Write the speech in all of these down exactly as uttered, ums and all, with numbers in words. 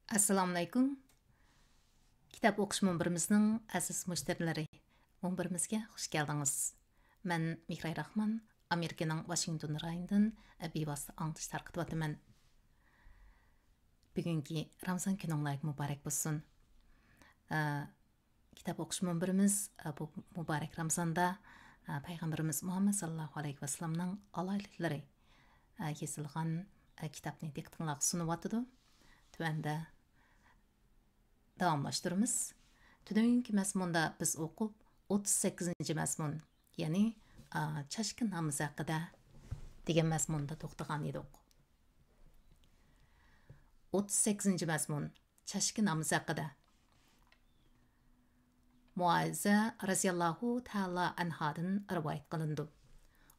ئەسسالامۇئەلەيكۇم. كىتاب ئوقۇش مۇنبىرىمىزنىڭ ئەزىز مۇشتەرىلىرى، مۇنبىرىمىزگە خۇش كەلدىڭىز. مەن مېھراي راخمان، ئامېرىكىنىڭ ۋاشىنگتون رايونىدىن بىۋاسىتە ئاڭلىتىش تارقىتىۋاتىمەن. بۈگۈنكى رامىزان كۈنۈڭلارغا مۇبارەك بولسۇن. ئە، كىتاب ئوقۇش مۇنبىرىمىز، ئە، بۇ مۇبارەك رامىزاندا، ئە، پەيغەمبىرىمىز مۇھەممەد ساللاللاھۇ ئەلەيھى ۋەسەللەمنىڭ ئالاھىدىلىكلىرى، ئە، يېزىلغان، ئە، كىتابنى دىققىتىڭلارغا سۇنۇۋاتىدۇ. تۆۋەندە داۋاملاشتۇرىمىز. تۈنۈگۈنكى مەزمۇندا بىز ئوقۇپ، ئوتتۇز سەككىزىنچى مەزمۇن، يەنى، ئا، چاشكا نامىزى ھەققىدە دېگەن مەزمۇندا توختىغان ئىدۇق. ئوتتۇز سەككىزىنچى مەزمۇن، چاشكا نامىزى ھەققىدە. مۇئازە رەزىياللاھۇ تەئالا ئەنھادىن رىۋايەت قىلىنىدۇ.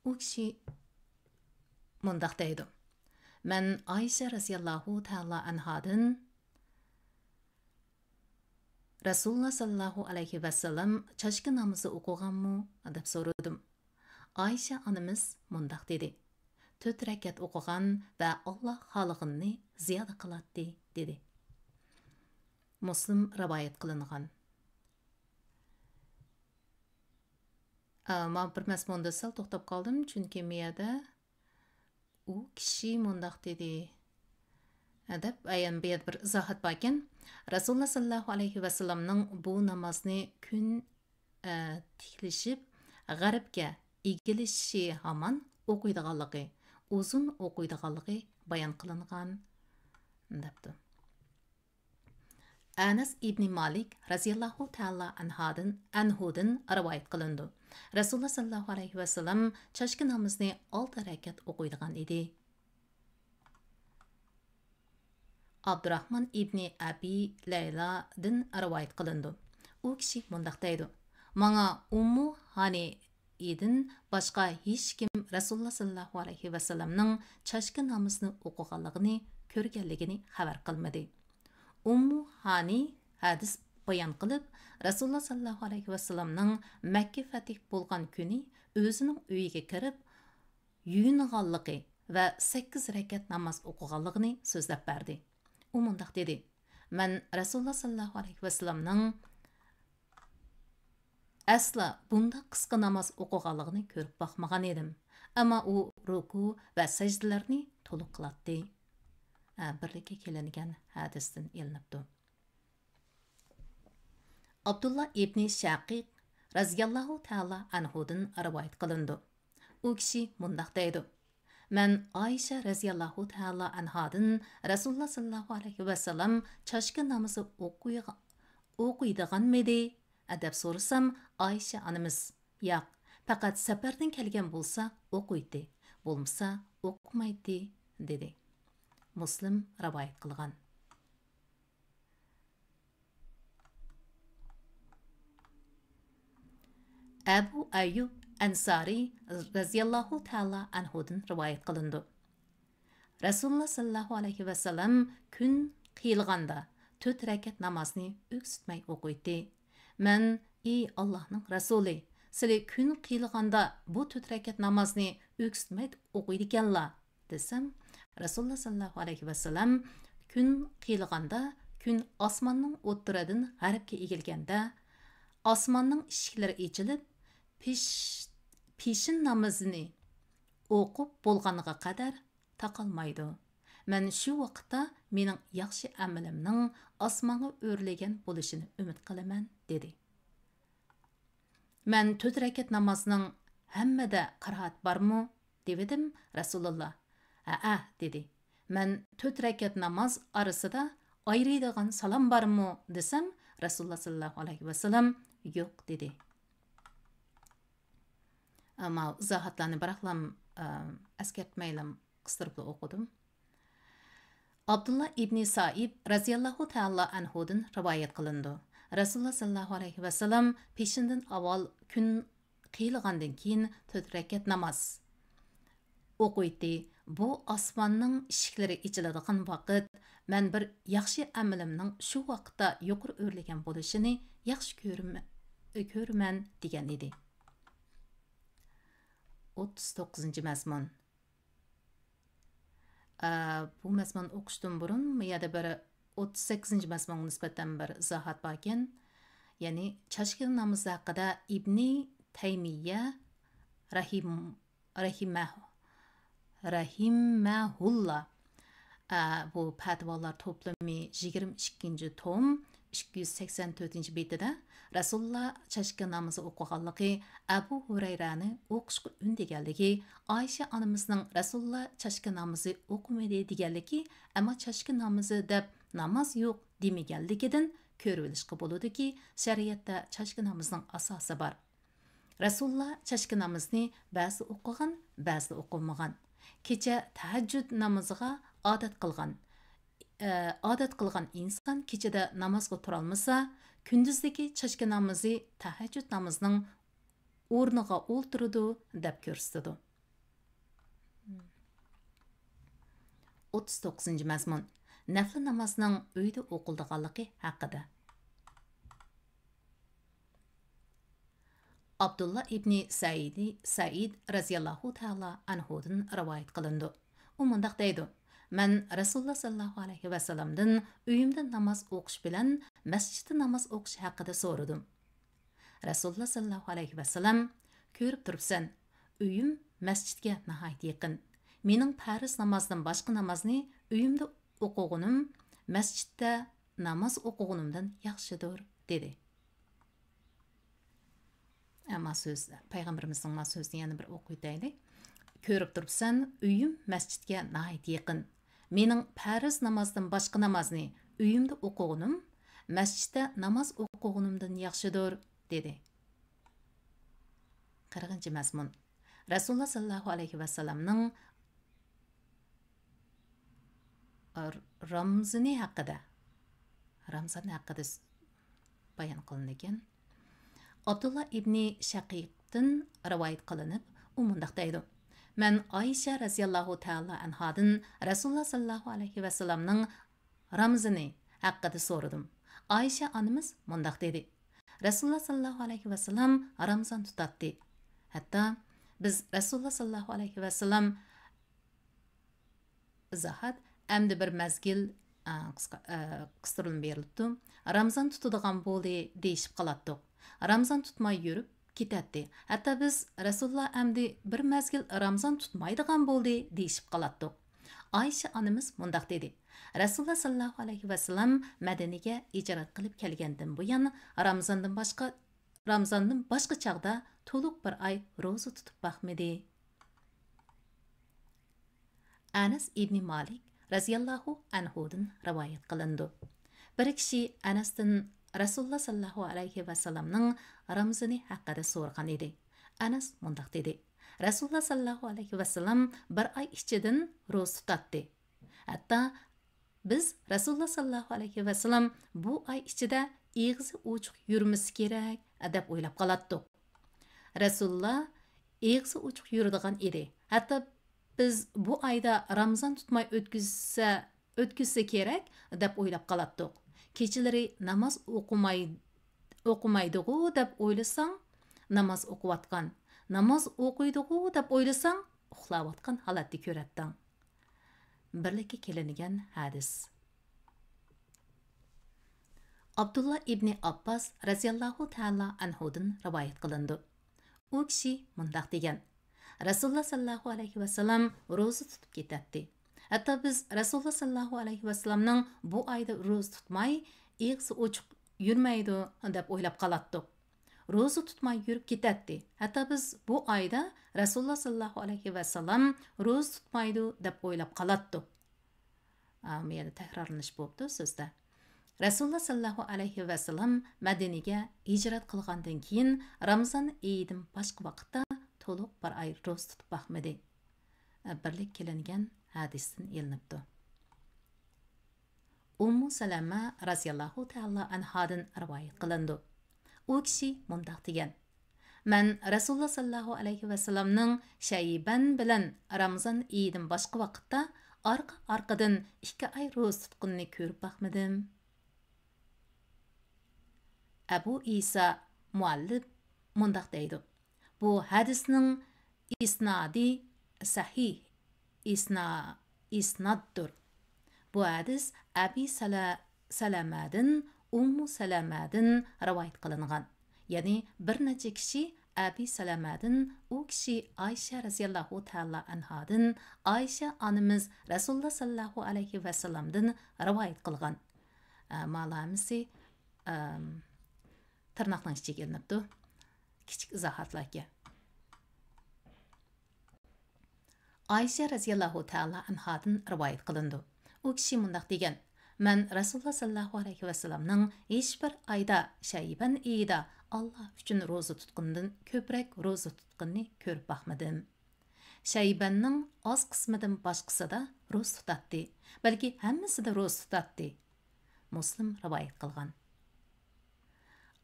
ئۇ كىشى مۇنداق دەيدۇ: مەن ئائىشە رەزىياللاھۇ تەئالا ئەنھادىن رەسۇلۇللا ساللاللاھۇ ئەلەيھى ۋەسەللەم چاشكا نامىزى ئوقۇغانمۇ؟ دەپ سورىدىم. ئائىشە ئانىمىز مۇنداق دېدى: تۆت رەكەت ئوقۇغان ۋە ئاللا خالىغىنىنى زىيادە قىلاتتى، دېدى. مۇسلىم رىۋايەت قىلىنغان. ئە، مانا بىر مەزمۇندا سەل توختاپ قالدىم، چۈنكى مۇ يەردە ئۇ كىشى مۇنداق دېدى، ئە، دەپ، ئە، يەنە بۇ يەردە بىر ئىزاھات باركەن. رەسۇلۇللا ساللاللاھۇ ئەلەيھى ۋەسەللەمنىڭ بۇ نامازنى كۈن، ئە، تىكلىشىپ، غەربكە ئېگىلىشى ھامان ئوقۇيدىغانلىقى، ئۇزۇن ئوقۇيدىغانلىقى بايان قىلىنغان، دەپتۇ. ئەنەس ئىبنى مالىك رەزىياللاھۇ تەئالا ئەنھادىن، ئەنھۇدىن رىۋايەت قىلىنىدۇ. رەسۇلۇللا ساللاللاھۇ ئەلەيھى ۋەسەللەم چاشكا نامىزىنى ئالتە رەكەت ئوقۇيدىغان ئىدى. ئابدۇراخمان ئىبنى ئەبى لەيلادىن رىۋايەت قىلىنىدۇ. ئۇ كىشى مۇنداق دەيدۇ: ماڭا ئۇممۇ ھانىدىن باشقا ھېچكىم رەسۇلۇللا ساللاللاھۇ ئەلەيھى ۋەسەللەمنىڭ چاشكا نامىزىنى ئوقۇغانلىقىنى، كۆرگەنلىكىنى خەۋەر قىلمىدى. ئۇممۇ ھانى ھەدىس بايان قىلىپ، رەسۇلۇللا ساللاللاھۇ ئەلەيھى ۋەسەللەمنىڭ مەككە فەتھ بولغان كۈنى ئۆزىنىڭ ئۆيىگە كىرىپ، يۇيۇنغانلىقى ۋە سەككىز رەكەت ناماز ئوقۇغانلىقىنى سۆزلەپ بەردى. ئۇ مۇنداق دېدى: مەن رەسۇلۇللا ساللاللاھۇ ئەلەيھى ۋەسەللەمنىڭ ئەسلا بۇنداق قىسقا ناماز ئوقۇغانلىقىنى كۆرۈپ باقمىغان ئىدىم. ئەمما ئۇ رۇكۇ ۋە سەجدىلەرنى تولۇق قىلاتتى. ئە، بىرلىككە كېلىنگەن ھەدىستىن ئېلىنىپتۇ. ئابدۇللا ئىبنى شەقىق رەزىياللاھۇ تەئالا ئەنھۇدىن رىۋايەت قىلىنىدۇ. ئۇ كىشى مۇنداق دەيدۇ: مەن ئائىشە رەزىياللاھۇ تەئالا ئەنھادىن رەسۇلۇللا ساللاللاھۇ ئەلەيھى ۋەسەللەم چاشكا نامىزى ئوقۇيغا-، ئوقۇيدىغانمىدى؟ دەپ سورىسام، ئائىشە ئانىمىز: ياق، پەقەت سەپەردىن كەلگەن بولسا ئوقۇيتتى، بولمىسا ئوقۇمايتتى، دېدى. مۇسلىم رىۋايەت قىلغان. ئەبۇ ئەييۇب ئەنسارى رەزىياللاھۇ تەئالا ئەنھۇدىن رىۋايەت قىلىنىدۇ. رەسۇلۇللا ساللاللاھۇ ئەلەيھى ۋەسەللەم كۈن قىيىلغاندا تۆت رەكەت نامازنى ئۆكسۈتمەي ئوقۇيتتى. مەن: ئى ئاللاھنىڭ رەسۇلى، سىلى كۈن قىيىلغاندا بۇ تۆت رەكەت نامازنى ئۆكسۈتمەي ئوقۇيدىكەنلا، دېسەم، رەسۇلۇللا ساللاللاھۇ ئەلەيھى ۋەسەللەم: كۈن قىيىلغاندا، كۈن ئاسماننىڭ ئوتتۇرىدىن غەربكە ئېگىلگەندە، ئاسماننىڭ ئىشىكلىرى ئېچىلىپ، پېش-، پېشىن نامىزىنى ئوقۇپ بولغانغا قەدەر تاقالمايدۇ. مەن شۇ ۋاقىتتا مېنىڭ ياخشى ئەمىلىمنىڭ ئاسمانغا ئۆرلىگەن بولۇشىنى ئۈمىد قىلىمەن، دېدى. مەن: تۆت رەكەت نامازنىڭ ھەممىدە قىرائەت بارمۇ؟ دېۋىدىم. رەسۇلۇللا: ھەئە، دېدى. مەن: تۆت رەكەت ناماز ئارىسىدا ئايرىيدىغان سالام بارمۇ؟ دېسەم، رەسۇلۇللا ساللاللاھۇ ئەلەيھى ۋەسەللەم: يوق، دېدى. ئەمما ئىزاھاتلارنى بىراقلام، ئە، ئەسكەرتمەيلام قىستۇرۇپلا ئوقۇدۇم. ئابدۇللا ئىبنى سائىب رەزىياللاھۇ تەئالا ئەنھۇدىن رىۋايەت قىلىنىدۇ. رەسۇلۇللا ساللاللاھۇ ئەلەيھى ۋەسەللەم پېشىندىن ئاۋۋال كۈن قىيىلغاندىن كېيىن تۆت رەكەت ناماز ئوقۇيتتى. بۇ ئاسماننىڭ ئىشىكلىرى ئېچىلىدىغان ۋاقىت، مەن بىر ياخشى ئەمىلىمنىڭ شۇ ۋاقىتتا يۇقىرى ئۆرلىگەن بولۇشىنى ياخشى كۆرۈم-، كۆرىمەن، دېگەن ئىدى. ئوتتۇز توققۇزىنچى مەزمۇن. ئە، بۇ مەزمۇن ئوقۇشتىن بۇرۇن، بۇ يەردە بىر ئوتتۇز سەككىزىنچى مەزمۇنغا نىسبەتەن بىر ئىزاھات باركەن. يەنى چاشكىنا نامىزى ھەققىدە ئىبنى تەيمىيە رەھىم-، رەھىمەھ-، رەھىمەھۇللا، ئە، بۇ پەتىۋالار توپلىمى يىگىرمە ئىككىنچى توم، ئىككى يۈز سەكسەن تۆتىنچى بېتىدە رەسۇلۇللا چاشكىنا نامىزى ئوقۇغانلىقى، ئەبۇ ھۇرەيرەنى ئوقۇشقا ئۈندىگەنلىكى، ئائىشە ئانىمىزنىڭ رەسۇلۇللا چاشكىنا نامىزى ئوقۇمىدى دېگەنلىكى، ئەمما چاشكىنا نامىزى دەپ ناماز يوق دېمىگەنلىكىدىن كۆرۈۋېلىشقا بولىدۇكى، شەرىئەتتە چاشكىنا نامىزىنىڭ ئاساسى بار. رەسۇلۇللا چاشكىنا نامىزىنى بەزىدە ئوقۇغان، بەزىدە ئوقۇمىغان. كېچە تەھەججۇد نامىزىغا ئادەت قىلغان. ئە، ئادەت قىلغان ئىنسان كېچىدە نامازغا تۇرالمىسا، كۈندۈزدىكى چاشكىنا نامىزى تەھەججۇد نامىزىنىڭ ئورنىغا ئولتۇرىدۇ، دەپ كۆرسىتىدۇ. ئوتتۇز توققۇزىنچى مەزمۇن، نەپلى نامازنىڭ ئۆيدە ئوقۇلىدىغانلىقى ھەققىدە. ئابدۇللا ئىبنى سەئىدى، سەئىد رەزىياللاھۇ تەئالا ئەنھۇدىن رىۋايەت قىلىنىدۇ. ئۇ مۇنداق دەيدۇ: مەن رەسۇلۇللا ساللاللاھۇ ئەلەيھى ۋەسەللەمدىن ئۆيۈمدە ناماز ئوقۇش بىلەن مەسچىتتە ناماز ئوقۇش ھەققىدە سورىدىم. رەسۇلۇللا ساللاللاھۇ ئەلەيھى ۋەسەللەم: «كۆرۈپ تۇرۇپسەن، ئۆيۈم مەسچىتكە ناھايىتى يېقىن. مېنىڭ پەرز نامازدىن باشقا نامازنى ئۆيۈمدە ئوقۇغىنىم مەسچىتتە ناماز ئوقۇغىنىمدىن ياخشىدۇر» دېدى. ئەمما سۆز، پەيغەمبىرىمىزنىڭ ما سۆزىنى يەنە بىر ئوقۇۋېتەيلى. «كۆرۈپ تۇرۇپسەن، ئۆيۈم مەسچىتكە ناھايىتى يېقىن. مېنىڭ پەرز نامازدىن باشقا نامازنى ئۆيۈمدە ئوقۇغىنىم مەسچىتتە ناماز ئوقۇغىنىمدىن ياخشىدۇر» دېدى. قىرىقىنچى مەزمۇن. رەسۇلۇللا ساللاللاھۇ ئەلەيھى ۋەسەللەمنىڭ ر-، رامزىنى ھەققىدە، رامزان ھەققىدە س-، بايان قىلىنىدىكەن. ئابدۇللا ئىبنى شەقىقتىن رىۋايەت قىلىنىپ، ئۇ مۇنداق دەيدۇ: مەن ئائىشە رەزىياللاھۇ تەئالا ئەنھادىن رەسۇلۇللا ساللاللاھۇ ئەلەيھى ۋەسەللەمنىڭ رامزىنى ھەققىدە سورىدىم. ئائىشە ئانىمىز مۇنداق دېدى: رەسۇلۇللا ساللاللاھۇ ئەلەيھى ۋەسەللەم رامزان تۇتاتتى. ھەتتا بىز رەسۇلۇللا ساللاللاھۇ ئەلەيھى ۋەسەللەم ئىزاھات، ئەمدى بىر مەزگىل، ئە، قىسقا-، ئە، قىستۇرۇلما بېرىلىپتۇ. رامزان تۇتىدىغان بولدى دېيىشىپ قالاتتۇق. رامزان تۇتماي يۈرۈپ كېتەتتى. ھەتتا بىز رەسۇلۇللا ئەمدى بىر مەزگىل رامزان تۇتمايدىغان بولدى دېيىشىپ قالاتتۇق. ئائىشە ئانىمىز مۇنداق دېدى: رەسۇلۇللا ساللاللاھۇ ئەلەيھى ۋەسەللەم مەدىنىگە ھىجرەت قىلىپ كەلگەندىن بۇيان رامزاندىن باشقا، رامزاندىن باشقا چاغدا تولۇق بىر ئاي روزا تۇتۇپ باقمىدى. ئەنەس ئىبنى مالىك رەزىياللاھۇ ئەنھۇدىن رىۋايەت قىلىنىدۇ. بىر كىشى ئەنەستىن رەسۇلۇللا ساللاللاھۇ ئەلەيھى ۋەسەللەمنىڭ رامزىنى ھەققىدە سورىغان ئىدى. ئەنەس مۇنداق دېدى: رەسۇلۇللا ساللاللاھۇ ئەلەيھى ۋەسەللەم بىر ئاي ئىچىدىن روزا تۇتاتتى. ھەتتا بىز رەسۇلۇللا ساللاللاھۇ ئەلەيھى ۋەسەللەم بۇ ئاي ئىچىدە ئېغىزى ئوچۇق يۈرمىسى كېرەك، دەپ ئويلاپ قالاتتۇق. رەسۇلۇللا ئېغىزى ئوچۇق يۈرىدىغان ئىدى. ھەتتا بىز بۇ ئايدا رامزان تۇتماي ئۆتكۈزسە، ئۆتكۈزسە كېرەك، دەپ ئويلاپ قالاتتۇق. كېچىلىرى ناماز ئوقۇماي-، ئوقۇمايدىغۇ دەپ ئويلىساڭ، ناماز ئوقۇۋاتقان، ناماز ئوقۇيدىغۇ دەپ ئويلىساڭ، ئۇخلاۋاتقان ھالەتتە كۆرەتتىڭ. بىرلىككە كېلىنگەن ھەدىس. ئابدۇللا ئىبنى ئابباس رەزىياللاھۇ تەئالا ئەنھۇدىن رىۋايەت قىلىنىدۇ. ئۇ كىشى مۇنداق دېگەن: رەسۇلۇللا ساللاللاھۇ ئەلەيھى ۋەسەللەم روزا تۇتۇپ كېتەتتى. ھەتتا بىز رەسۇلۇللا ساللاللاھۇ ئەلەيھى ۋەسەللەمنىڭ بۇ ئايدا روزا تۇتماي، ئېغىزى ئوچۇق يۈرمەيدۇ، دەپ ئويلاپ قالاتتۇق. روزا تۇتماي يۈرۈپ كېتەتتى. ھەتتا بىز بۇ ئايدا رەسۇلۇللا ساللاللاھۇ ئەلەيھى ۋەسەللەم روزا تۇتمايدۇ دەپ ئويلاپ قالاتتۇق. ئا، بۇ يەردە تەكرارلىنىش بوپتۇ سۆزدە. رەسۇلۇللا ساللاللاھۇ ئەلەيھى ۋەسەللەم مەدىنىگە ھىجرەت قىلغاندىن كېيىن رامزان ئېيىدىن باشقا ۋاقىتتا تولۇق بىر ئاي روزا تۇتۇپ باقمىدى. بىرلىككە كېلىنگەن ھەدىستىن ئېلىنىپتۇ. ئۇممۇ سەلەمە رەزىياللاھۇ تەئالا ئەنھادىن رىۋايەت قىلىنىدۇ. ئۇ كىشى مۇنداق دېگەن: مەن رەسۇلۇللا ساللاللاھۇ ئەلەيھى ۋەسەللەمنىڭ شەيبەن بىلەن رامزان ئېيىدىن باشقا ۋاقىتتا ئارقا-ئارقىدىن ئىككى ئاي روزا تۇتقىنىنى كۆرۈپ باقمىدىم. ئەبۇ ئىسا مۇئەللىپ مۇنداق دەيدۇ: بۇ ھەدىسنىڭ ئىسنادى سەھىھ ئىسنا-، ئىسنادتۇر. بۇ ھەدىس ئەبى سەلە-، سەلەمەدىن، ئۇممۇ سەلەمەدىن رىۋايەت قىلىنغان. يەنى بىر نەچچە كىشى ئەبى سەلەمەدىن، ئۇ كىشى ئائىشە رەزىياللاھۇ تەئالا ئەنھادىن، ئائىشە ئانىمىز رەسۇلۇللا ساللاللاھۇ ئەلەيھى ۋەسەللەمدىن رىۋايەت قىلغان. ئە، مانا ھەممىسى، ئەم، تىرناقنىڭ ئىچىگە ئېلىنىپتۇ. كىچىك ئىزاھاتلار ئىكەن. ئائىشە رەزىياللاھۇ تەئالا ئەنھادىن رىۋايەت قىلىنىدۇ. ئۇ كىشى مۇنداق دېگەن: مەن رەسۇلۇللا ساللاللاھۇ ئەلەيھى ۋەسەللەمنىڭ ھېچبىر ئايدا شەيبەن ئېيىدا ئاللا ئۈچۈن روزا تۇتقىنىدىن كۆپرەك روزا تۇتقىنىنى كۆرۈپ باقمىدىم. شەيبەننىڭ ئاز قىسمىدىن باشقىسىدا روزا تۇتاتتى، بەلكى ھەممىسىدە روزا تۇتاتتى. مۇسلىم رىۋايەت قىلغان.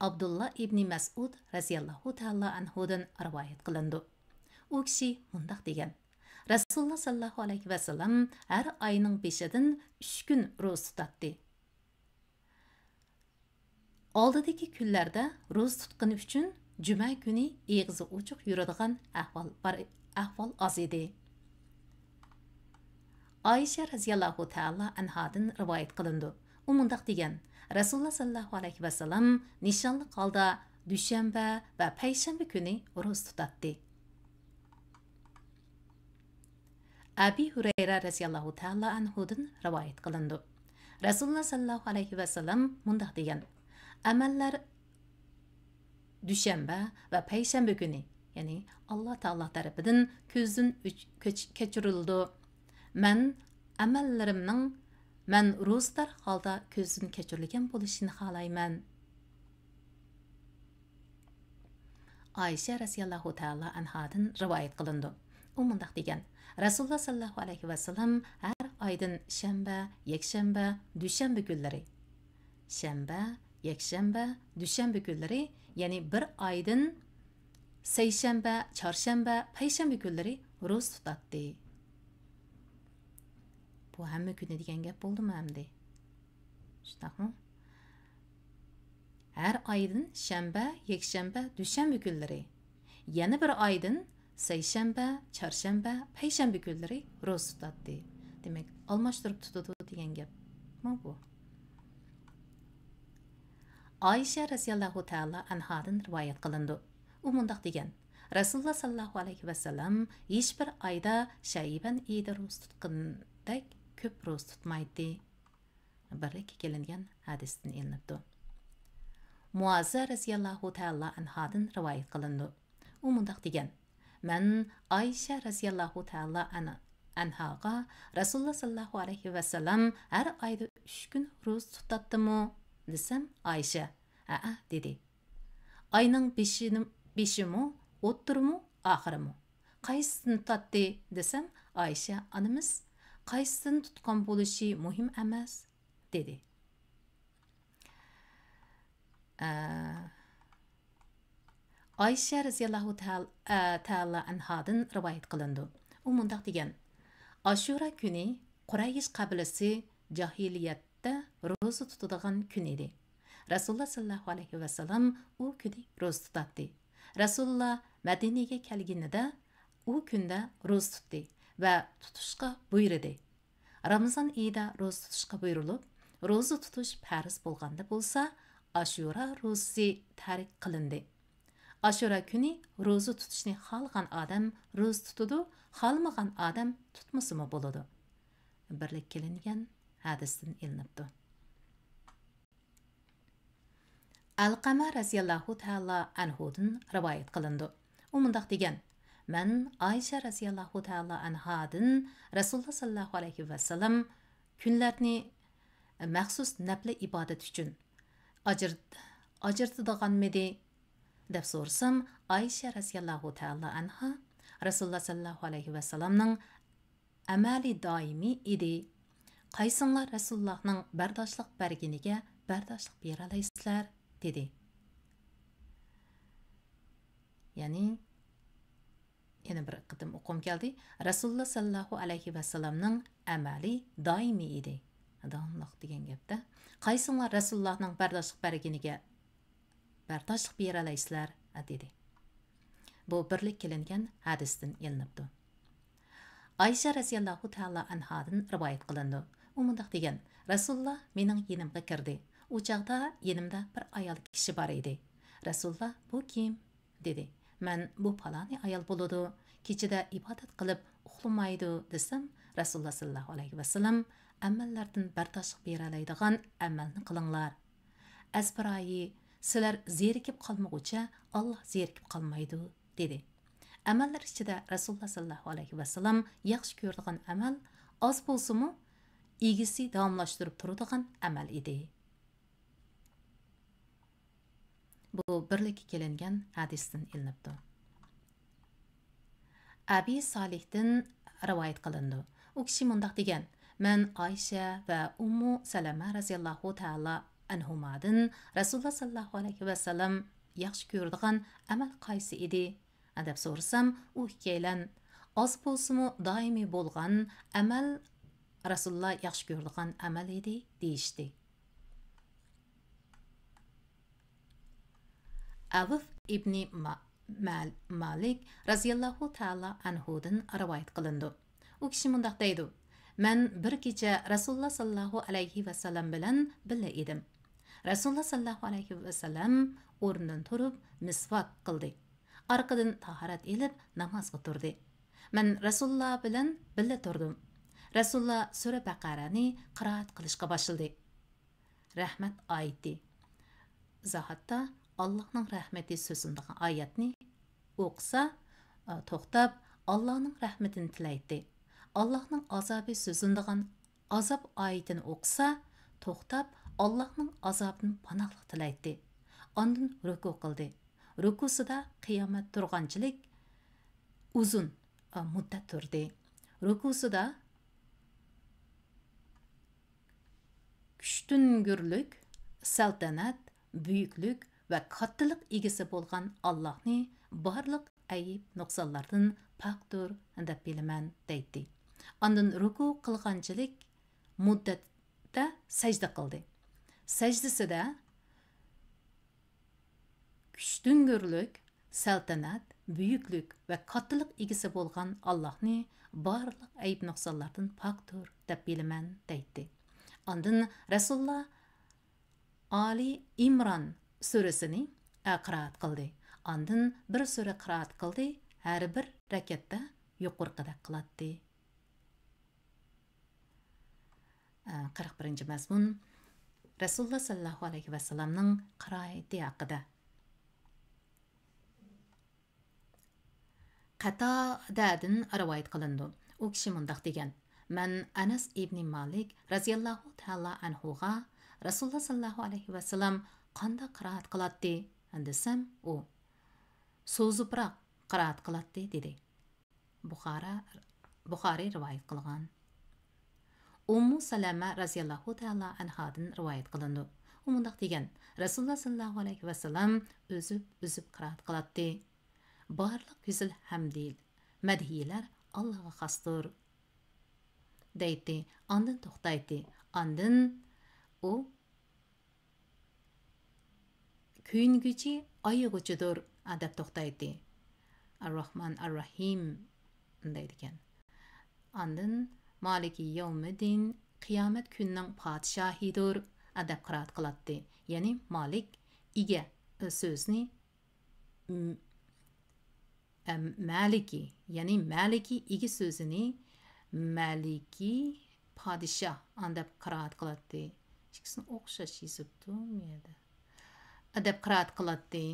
ئابدۇللا ئىبنى مەسئۇد رەزىياللاھۇ تەئالا ئەنھۇدىن رىۋايەت قىلىنىدۇ. ئۇ كىشى مۇنداق دېگەن: رەسۇلۇللا ساللاللاھۇ ئەلەيھى ۋەسەللەم ھەر ئاينىڭ بېشىدىن ئۈچ كۈن روزا تۇتاتتى. ئالدىدىكى كۈنلەردە روزا تۇتقىنى ئۈچۈن جۈمە كۈنى ئېغىزى ئوچۇق يۈرىدىغان ئەھۋال بار، ئەھۋال ئاز ئىدى. ئائىشە رەزىياللاھۇ تەئالا ئەنھادىن رىۋايەت قىلىنىدۇ. ئۇ مۇنداق دېگەن: رەسۇلۇللا ساللاللاھۇ ئەلەيھى ۋەسەللەم نىشانلىق ھالدا دۈشەنبە ۋە پەيشەنبە كۈنى روزا تۇتاتتى. ئەبى ھۇرەيرە رەزىياللاھۇ تەئالا ئەنھۇدىن رىۋايەت قىلىنىدۇ. رەسۇلۇللا ساللاللاھۇ ئەلەيھى ۋەسەللەم مۇنداق دېگەن: ئەمەللەر دۈشەنبە ۋە پەيشەنبە كۈنى، يەنى ئاللا تائالا تەرىپىدىن كۆزدىن ئۆچ-، كۆچ-، كەچۈرۈلىدۇ. مەن ئەمەللىرىمنىڭ مەن روزىدار ھالدا كۆزدىن كەچۈرۈلگەن بولۇشىنى خالايمەن. ئائىشە رەزىياللاھۇ تەئالا ئەنھادىن رىۋايەت قىلىنىدۇ. ئۇ مۇنداق دېگەن: رەسۇلۇللا ساللاللاھۇ ئەلەيھى ۋەسەللەم ھەر ئايدىن شەنبە، يەكشەنبە، دۈشەنبە كۈنلىرى، شەنبە، يەكشەنبە، دۈشەنبە كۈنلىرى، يەنى بىر ئايدىن سەيشەنبە، چارشەنبە، پەيشەنبە كۈنلىرى روزا تۇتاتتى. بۇ ھەممە كۈنى دېگەن گەپ بولدىمۇ ئەمدى؟ شۇنداقمۇ؟ ھەر ئايدىن شەنبە، يەكشەنبە، دۈشەنبە كۈنلىرى. يەنە بىر ئايدىن سەيشەنبە، چارشەنبە، پەيشەنبە كۈنلىرى روزا تۇتاتتى. دېمەك، ئالماشتۇرۇپ تۇتىدۇ دېگەن گەپمۇ بۇ؟ ئائىشە رەزىياللاھۇ تەئالا ئەنھادىن رىۋايەت قىلىنىدۇ. ئۇ مۇنداق دېگەن: رەسۇلۇللا ساللاللاھۇ ئەلەيھى ۋەسەللەم ھېچبىر ئايدا شەيبەن ئېيىدا روزا تۇتقىنىدەك كۆپ روزا تۇتمايتتى. بىرلىككە كېلىنگەن ھەدىستىن ئېلىنىپتۇ. مۇئازە رەزىياللاھۇ تەئالا ئەنھادىن رىۋايەت قىلىنىدۇ. ئۇ مۇنداق دېگەن: مەن ئائىشە رەزىياللاھۇ تەئالا ئەن-، ئەنھاغا رەسۇلۇللا ساللاللاھۇ ئەلەيھى ۋەسەللەم ھەر ئايدا ئۈچ كۈن روزا تۇتاتتىمۇ؟ دېسەم، ئائىشە، ھەئە، دېدى. ئاينىڭ بېشىنى-، بېشىمۇ، ئوتتۇرىمۇ، ئاخىرىمۇ؟ قايسىسىنى تۇتاتتى؟ دېسەم، ئائىشە ئانىمىز، قايسىسىنى تۇتقان بولۇشى مۇھىم ئەمەس، دېدى. ئە، ئائىشە رەزىياللاھۇ تەئال-، ئە، تەئالا ئەنھادىن رىۋايەت قىلىنىدۇ. ئۇ مۇنداق دېگەن: ئاشۇرا كۈنى قۇرەيش قەبىلىسى جاھىلىيەتتە روزا تۇتىدىغان كۈن ئىدى. رەسۇلۇللا ساللاللاھۇ ئەلەيھى ۋەسەللەم ئۇ كۈنى روزا تۇتاتتى. رەسۇلۇللا مەدىنىگە كەلگىنىدە ئۇ كۈندە روزا تۇتتى ۋە تۇتۇشقا بۇيرۇدى. رامىزان ئېيىدا روزا تۇتۇشقا بۇيرۇلۇپ، روزا تۇتۇش پەرز بولغاندا بولسا، ئاشۇرا روزىسى تەرك قىلىندى. ئاشۇرا كۈنى روزا تۇتۇشنى خالىغان ئادەم روزا تۇتىدۇ، خالىمىغان ئادەم تۇتمىسىمۇ بولىدۇ. بىرلىككە كېلىنگەن ھەدىستىن ئېلىنىپتۇ. ئەلقەمە رەزىياللاھۇ تەئالا ئەنھۇدىن رىۋايەت قىلىنىدۇ. ئۇ مۇنداق دېگەن: مەن ئائىشە رەزىياللاھۇ تەئالا ئەنھادىن رەسۇلۇللا ساللاللاھۇ ئەلەيھى ۋەسەللەم كۈنلەرنى مەخسۇس نەپلى ئىبادەت ئۈچۈن ئاجرىت-، ئاجرىتىدىغانمىدى؟ دەپ سورىسام، ئائىشە رەزىياللاھۇ تەئالا ئەنھا رەسۇلۇللا ساللاللاھۇ ئەلەيھى ۋەسەللەمنىڭ ئەمەلى دائىمىي ئىدى. قايسىڭلار رەسۇلۇللاھنىڭ بەرداشلىق بەرگىنىگە بەرداشلىق بېرەلەيسىلەر؟ دېدى. يەنى، يەنە بىر قېتىم ئوقۇغۇم كەلدى. رەسۇلۇللا ساللاللاھۇ ئەلەيھى ۋەسەللەمنىڭ ئەمەلى دائىمىي ئىدى. داۋاملىق دېگەن گەپتە. قايسىڭلار رەسۇلۇللاھنىڭ بەرداشلىق بەرگىنىگە بەرداشلىق بېرەلەيسىلەر؟ دېدى. بۇ بىرلىككە كېلىنگەن ھەدىستىن ئېلىنىپتۇ. ئائىشە رەزىياللاھۇ تەئالا ئەنھادىن رىۋايەت قىلىنىدۇ. ئۇ مۇنداق دېگەن: رەسۇلۇللا مېنىڭ يېنىمغا كىردى. ئۇ چاغدا يېنىمدا بىر ئايال كىشى بار ئىدى. رەسۇلۇللا: «بۇ كىم؟» دېدى. مەن: «بۇ پالانى ئايال بولىدۇ، كېچىدە ئىبادەت قىلىپ ئۇخلىمايدۇ» دېسەم، رەسۇلۇللا سەللەللاھۇ ئەلەيھى ۋەسەللەم: «ئەمەللەردىن بەرداشلىق بېرەلەيدىغان ئەمەلنى قىلىڭلار. ئەزبىرايى، سىلەر زېرىكىپ قالمىغۇچە، ئاللا زېرىكىپ قالمايدۇ» دېدى. ئەمەللەر ئىچىدە رەسۇلۇللا سەللەللاھۇ ئەلەيھى ۋەسەللەم ياخشى كۆرىدىغان ئەمەل ئاز بولسىمۇ، ئىگىسى داۋاملاشتۇرۇپ تۇرىدىغان ئەمەل ئىدى. بۇ بىرلىككە كېلىنگەن ھەدىستىن ئېلىنىپتۇ. ئەبى سالىھتىن رىۋايەت قىلىنىدۇ. ئۇ كىشى مۇنداق دېگەن: «مەن ئائىشە ۋە ئۇممۇ سەلەمە رەزىياللاھۇ تەئالا ئەنھۇمادىن رەسۇلۇللا سەللەللاھۇ ئەلەيھى ۋەسەللەم ياخشى كۆرىدىغان ئەمەل قايسى ئىدى؟» دەپ سورىسام، ئۇ ئىككىيلەن: «ئاز بولسىمۇ دائىمىي بولغان ئەمەل رەسۇلۇللا ياخشى كۆرىدىغان ئەمەل ئىدى» دېيىشتى. ئەۋف ئىبنى ما-، مەل-، مالىك رەزىياللاھۇ تەئالا ئەنھۇدىن رىۋايەت قىلىنىدۇ. ئۇ كىشى مۇنداق دەيدۇ: «مەن بىر كېچە رەسۇلۇللا سەللەللاھۇ ئەلەيھى ۋەسەللەم بىلەن بىللە ئىدىم. رەسۇلۇللا سەللەللاھۇ ئەلەيھى ۋەسەللەم ئورنىدىن تۇرۇپ مىسۋاك قىلدى. ئارقىدىن تاھارەت ئېلىپ نامازغا تۇردى. مەن رەسۇلۇللا بىلەن بىللە تۇردۇم. رەسۇلۇللا سۈرە بەقەرەنى قىرائەت قىلىشقا باشلىدى.» رەھمەت ئايىتى. ئىزاھاتتا، ئاللاھنىڭ رەھمىتى سۆزلىنىدىغان ئايەتنى ئوقۇسا، ئا، توختاپ، ئاللاھنىڭ رەھمىتىنى تىلەيتتى. ئاللاھنىڭ ئازابى سۆزلىنىدىغان ئازاب ئايىتىنى ئوقۇسا، توختاپ، ئاللاھنىڭ ئازابىدىن پاناھلىق تىلەيتتى. ئاندىن رۇكۇ قىلدى. رۇكۇسىدا قىيامەت تۇرغانچىلىك ئۇزۇن، ئا، مۇددەت تۇردى. رۇكۇسىدا كۈچتۈڭگۈرلۈك، سەلتەنەت، بۈيۈكلۈك ۋە كاتتىلىق ئىگىسى بولغان ئاللاھنى بارلىق ئەيىب-نۇقسانلاردىن پاكتۇر دەپ بىلىمەن، دەيتتى. ئاندىن رۇكۇ قىلغانچىلىك مۇددەتتە سەجدە قىلدى. سەجدىسىدە كۈچتۈڭگۈرلۈك، سەلتەنەت، بۈيۈكلۈك ۋە كاتتىلىق ئىگىسى بولغان ئاللاھنى بارلىق ئەيىب-نۇقسانلاردىن پاكتۇر دەپ بىلىمەن، دەيتتى. ئاندىن رەسۇلۇللا ئالى ئىمران سۈرىسىنى، ئە، قىرائەت قىلدى. ئاندىن بىر سۈرە قىرائەت قىلدى، ھەر بىر رەكەتتە يۇقىرىقىدەك قىلاتتى. ئە، قىرىق بىرىنچى مەزمۇن، رەسۇلۇللا سەللەللاھۇ ئەلەيھى ۋەسەللەمنىڭ قىرائىتى ھەققىدە. قەتادەدىن رىۋايەت قىلىنىدۇ. ئۇ كىشى مۇنداق دېگەن: «مەن ئەنەس ئىبنى مالىك رەزىياللاھۇ تەئالا ئەنھۇغا رەسۇلۇللا سەللەللاھۇ ئەلەيھى ۋەسەللەم قانداق قىرائەت قىلاتتى؟» دېسەم، ئۇ: «سوزۇپراق قىرائەت قىلاتتى» دېدى. بۇخارا، بۇخارىي رىۋايەت قىلغان. ئۇممۇ سەلەمە رەزىياللاھۇ تەئالا ئەنھادىن رىۋايەت قىلىنىدۇ. ئۇ مۇنداق دېگەن: رەسۇلۇللا سەللەللاھۇ ئەلەيھى ۋەسەللەم ئۈزۈپ، ئۈزۈپ قىرائەت قىلاتتى. بارلىق گۈزەل ھەمدى، مەدھىيەلەر ئاللاغا خاستۇر، دەيتتى. ئاندىن توختايتتى. ئاندىن ئۇ كۆيۈنگۈچى ئايىغۇچىدۇر، دەپ توختايتتى. ئەرراھمان ئەرراھىم دەيدىكەن. ئاندىن مالىكى يەۋمىددىن، قىيامەت كۈنىنىڭ پادىشاھىدۇر، دەپ قىرائەت قىلاتتى. يەنى مالىك، ئىگە سۆزىنى م-، ئە، مەلىكى، يەنى مەلىكى ئىگە سۆزىنى مەلىكى پادىشاھ دەپ قىرائەت قىلاتتى. ئىككىسىنى ئوخشاش يېزىپتۇ بۇ يەردە. دەپ قىرائەت قىلاتتى،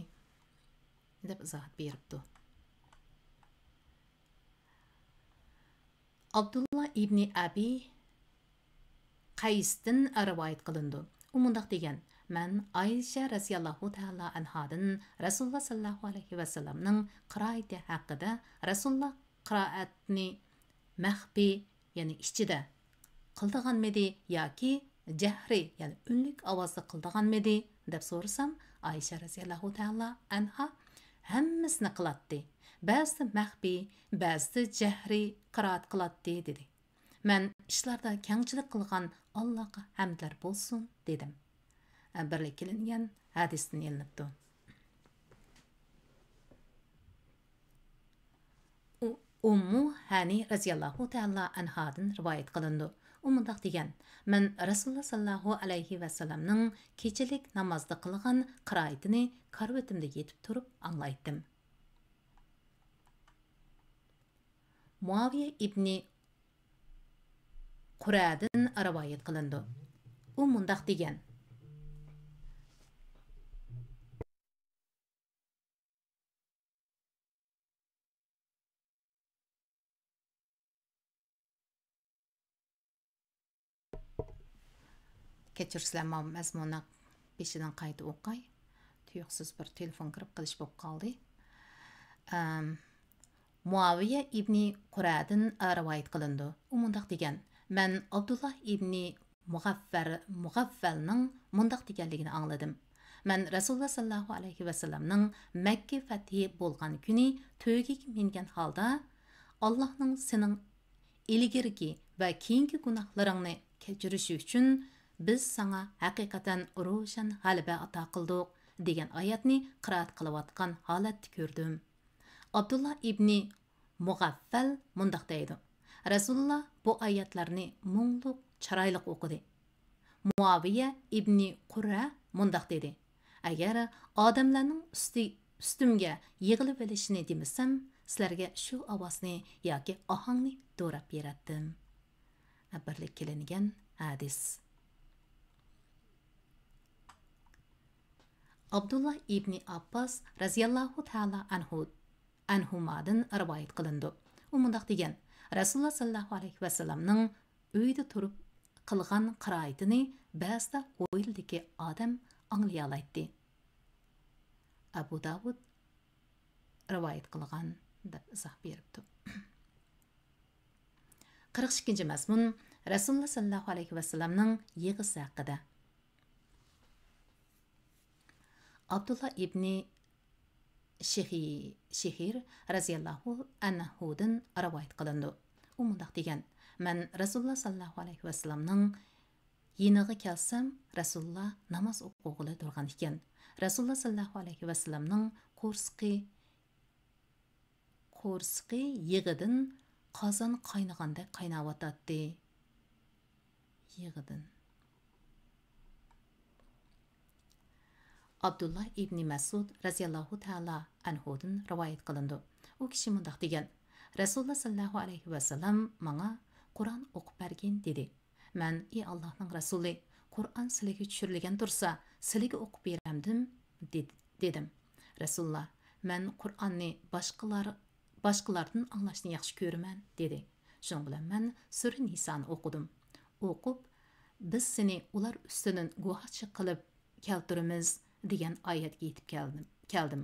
دەپ ئىزاھات بېرىپتۇ. ئابدۇللا ئىبنى ئەبى قەيستىن رىۋايەت قىلىنىدۇ. ئۇ مۇنداق دېگەن: «مەن ئائىشە رەزىياللاھۇ تەئالا ئەنھادىن رەسۇلۇللا سەللەللاھۇ ئەلەيھى ۋەسەللەمنىڭ قىرائىتى ھەققىدە، رەسۇلۇللا قىرائەتنى مەخپىي، يەنى ئىچىدە قىلىدىغانمىدى ياكى جەھرىي، يەنى ئۈنلۈك ئاۋازدا قىلىدىغانمىدى؟» دەپ سورىسام، ئائىشە رەزىياللاھۇ تەئالا ئەنھا: «ھەممىسىنى قىلاتتى. بەزىدە مەخپىي، بەزىدە جەھرىي قىرائەت قىلاتتى» دېدى. مەن ئىشلاردا كەڭچىلىك قىلغان ئاللاغا ھەمدلەر بولسۇن دېدىم. بىرلىككە كېلىنگەن ھەدىستىن ئېلىنىپتۇ. ئۇ-، ئۇممۇ ھەنى رەزىياللاھۇ تەئالا ئەنھادىن رىۋايەت قىلىنىدۇ. ئۇ مۇنداق دېگەن: مەن رەسۇلۇللا ساللاللاھۇ ئەلەيھى ۋەسەللەمنىڭ كېچىلىك نامازدا قىلغان قىرائىتىنى كارىۋىتىمدا يېتىپ تۇرۇپ ئاڭلايتتىم. مۇئاۋىيە ئىبنى قۇرەدىن رىۋايەت قىلىنىدۇ. ئۇ مۇنداق دېگەن: كەچۈرسىلەر، ماۋۇ مەزمۇننى بېشىدىن قايتا ئوقاي. تۇيۇقسىز بىر تېلېفون كىرىپ قېلىش بولۇپ قالدى. ئەم، مۇئاۋىيە ئىبنى قۇرەدىن رىۋايەت قىلىنىدۇ. ئۇ مۇنداق دېگەن: مەن ئابدۇللا ئىبنى مۇغەففەر، مۇغەففەلنىڭ مۇنداق دېگەنلىكىنى ئاڭلىدىم. مەن رەسۇلۇللا ساللاللاھۇ ئەلەيھى ۋەسەللەمنىڭ مەككە فەتھى بولغان كۈنى تۆگىگە مىنگەن ھالدا، ئاللاھنىڭ سېنىڭ ئىلگىرىكى ۋە كېيىنكى گۇناھلىرىڭنى كەچۈرۈشى ئۈچۈن، بىز ساڭا ھەقىقەتەن روشەن غەلىبە ئاتا قىلدۇق، دېگەن ئايەتنى قىرائەت قىلىۋاتقان ھالەتتە كۆردۈم. ئابدۇللا ئىبنى مۇغەففەل مۇنداق دەيدۇ: رەسۇلۇللا بۇ ئايەتلەرنى مۇڭلۇق، چىرايلىق ئوقۇدى. مۇئاۋىيە ئىبنى قۇررە مۇنداق دېدى: ئەگەر ئادەملەرنىڭ ئۈستى، ئۈستۈمگە يىغىلىۋېلىشىنى دېمىسەم، سىلەرگە شۇ ئاۋازنى ياكى ئاھاڭنى دوراپ بېرەتتىم. بىرلىككە كېلىنگەن ھەدىس. ئابدۇللا ئىبنى ئابباس رەزىياللاھۇ تائالا ئەنھۇ، ئەنھۇمادىن رىۋايەت قىلىنىدۇ. ئۇ مۇنداق دېگەن: رەسۇلۇللا ساللاللاھۇ ئەلەيھى ۋەسەللەمنىڭ ئۆيدە تۇرۇپ قىلغان قىرائىتىنى بەزىدە ھويلىدىكى ئادەم ئاڭلىيالايتتى. ئەبۇ داۋۇد رىۋايەت قىلغان، دەپ ئىزاھ بېرىپتۇ. قىرىق ئىككىنچى مەزمۇن، رەسۇلۇللا ساللاللاھۇ ئەلەيھى ۋەسەللەمنىڭ يىغىسى ھەققىدە. ئابدۇللا ئىبنى شېخى-، شېخىر رەزىياللاھۇ ئەنھۇدىن رىۋايەت قىلىنىدۇ. ئۇ مۇنداق دېگەن: مەن رەسۇلۇللا ساللاللاھۇ ئەلەيھى ۋەسەللەمنىڭ يېنىغا كەلسەم، رەسۇلۇللا ناماز ئوقۇغىلى تۇرغان ئىكەن. رەسۇلۇللا ساللاللاھۇ ئەلەيھى ۋەسەللەمنىڭ قورسىقى، قورسىقى يېغىدىن قازان قاينىغاندەك قايناۋاتاتتى. يېغىدىن. ئابدۇللا ئىبنى مەسئۇد رەزىياللاھۇ تائالا ئەنھۇدىن رىۋايەت قىلىنىدۇ. ئۇ كىشى مۇنداق دېگەن: رەسۇلۇللا ساللاللاھۇ ئەلەيھى ۋەسەللەم ماڭا قۇرئان ئوقۇپ بەرگىن، دېدى. مەن: ئى ئاللاھنىڭ رەسۇلى، قۇرئان سىلىگە چۈشۈرۈلگەن تۇرسا، سىلىگە ئوقۇپ بېرەمدىم؟ دېدى، دېدىم. رەسۇلۇللا: مەن قۇرئاننى باشقىلار، باشقىلاردىن ئاڭلاشنى ياخشى كۆرىمەن، دېدى. شۇنىڭ بىلەن مەن سۈرە نىسانى ئوقۇدۇم. ئوقۇپ، بىز سېنى ئۇلار ئۈستىدىن گۇۋاھچى قىلىپ كەلتۈرىمىز، دېگەن ئايەتكە يېتىپ كەلدىم، كەلدىم.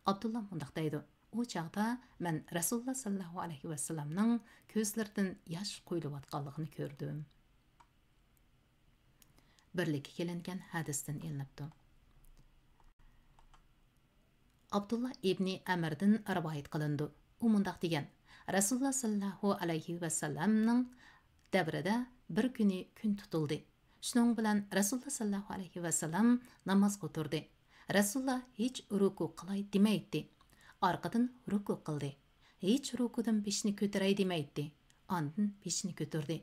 ئابدۇللا مۇنداق دەيدۇ: ئۇ چاغدا مەن رەسۇلۇللا ساللاللاھۇ ئەلەيھى ۋەسەللەمنىڭ كۆزلىرىدىن ياش قۇيۇلۇۋاتقانلىقىنى كۆردۈم. بىرلىككە كېلىنگەن ھەدىستىن ئېلىنىپتۇ. ئابدۇللا ئىبنى ئەمىردىن رىۋايەت قىلىنىدۇ. ئۇ مۇنداق دېگەن: رەسۇلۇللا ساللاللاھۇ ئەلەيھى ۋەسەللەمنىڭ دەۋرىدە بىر كۈنى كۈن تۇتۇلدى. شۇنىڭ بىلەن رەسۇلۇللا ساللاللاھۇ ئەلەيھى ۋەسەللەم نامازغا تۇردى. رەسۇلۇللا ھېچ رۇكۇ قىلاي دېمەيتتى. ئارقىدىن رۇكۇ قىلدى. ھېچ رۇكۇدىن بېشىنى كۆتۈرەي دېمەيتتى. ئاندىن بېشىنى كۆتۈردى.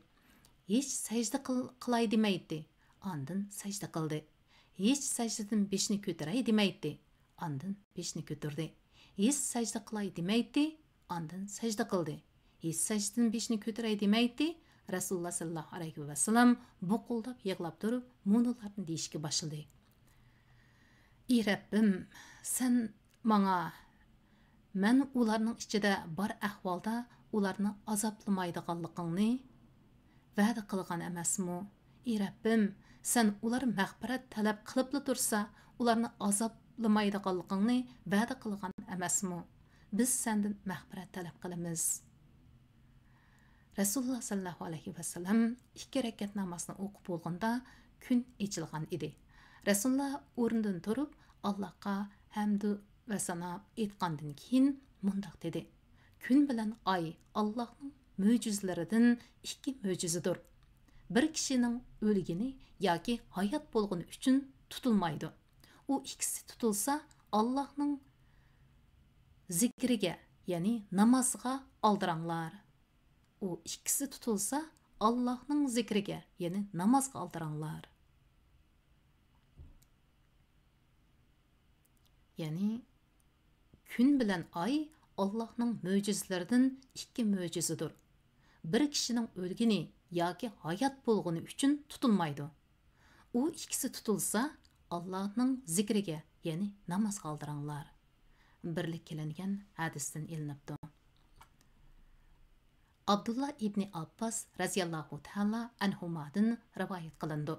ھېچ سەجدە قىل-، قىلاي دېمەيتتى. ئاندىن سەجدە قىلدى. ھېچ سەجدىدىن بېشىنى كۆتۈرەي دېمەيتتى. ئاندىن بېشىنى كۆتۈردى. ھېچ سەجدە قىلاي دېمەيتتى. ئاندىن سەجدە قىلدى. ھېچ سەجدىدىن بېشىنى كۆتۈرەي دېمەيتتى. رەسۇلۇللا ساللاللاھۇ ئەلەيھى ۋەسەللەم بۇقۇلداپ يىغلاپ تۇرۇپ، مۇنۇلارنى دېيىشكە باشلىدى: ئى رەببىم، سەن ماڭا، مەن ئۇلارنىڭ ئىچىدە بار ئەھۋالدا ئۇلارنى ئازابلىمايدىغانلىقىڭنى ۋەدە قىلغان ئەمەسمۇ؟ ئى رەببىم، سەن ئۇلار مەغپىرەت تەلەپ قىلىپلا تۇرسا، ئۇلارنى ئازابلىمايدىغانلىقىڭنى ۋەدە قىلغان ئەمەسمۇ؟ بىز سەندىن مەغپىرەت تەلەپ قىلىمىز. رەسۇلۇللا ساللاللاھۇ ئەلەيھى ۋەسەللەم ئىككى رەكەت نامازنى ئوقۇپ بولغاندا، كۈن ئېچىلغان ئىدى. رەسۇلۇللا ئورنىدىن تۇرۇپ، ئاللاھقا ھەمدۇ ۋە سانا ئېيتقاندىن كېيىن مۇنداق دېدى: كۈن بىلەن ئاي ئاللاھنىڭ مۆجىزىلىرىدىن ئىككى مۆجىزىدۇر. بىر كىشىنىڭ ئۆلگىنى ياكى ھايات بولغىنى ئۈچۈن تۇتۇلمايدۇ. ئۇ ئىككىسى تۇتۇلسا، ئاللاھنىڭ زىكرىگە، يەنى نامازغا ئالدىراڭلار. ئۇ ئىككىسى تۇتۇلسا، ئاللاھنىڭ زىكرىگە، يەنى نامازغا ئالدىراڭلار. يەنى، كۈن بىلەن ئاي ئاللاھنىڭ مۆجىزىلىرىدىن ئىككى مۆجىزىدۇر. بىر كىشىنىڭ ئۆلگىنى ياكى ھايات بولغىنى ئۈچۈن تۇتۇلمايدۇ. ئۇ ئىككىسى تۇتۇلسا، ئاللاھنىڭ زىكرىگە، يەنى نامازغا ئالدىراڭلار. بىرلىككە كېلىنگەن ھەدىستىن ئېلىنىپتۇ. ئابدۇللا ئىبنى ئابباس رەزىياللاھۇ تەئالا ئەنھۇمادىن رىۋايەت قىلىنىدۇ.